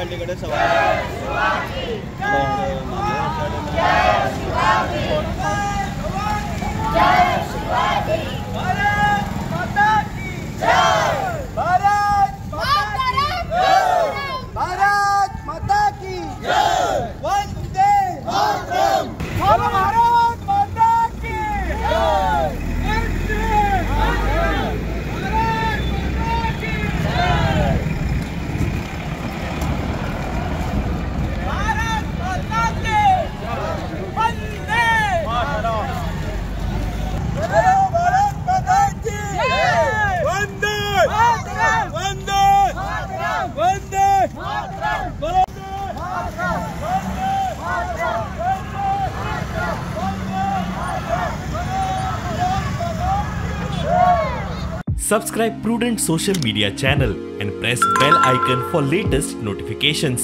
Municipality कडेन सवाय. भारत माता की जय. वंदे मातरम. भारत माता की जय. वंदे मातरम. भारत माता की जय. भारत माता की वंदे मातरम. भारत माता की जय. Vande Mataram. Vande Mataram. Vande Mataram. Vande Mataram. Vande Mataram. Vande Mataram. Subscribe Prudent Social Media channel and press bell icon for latest notifications.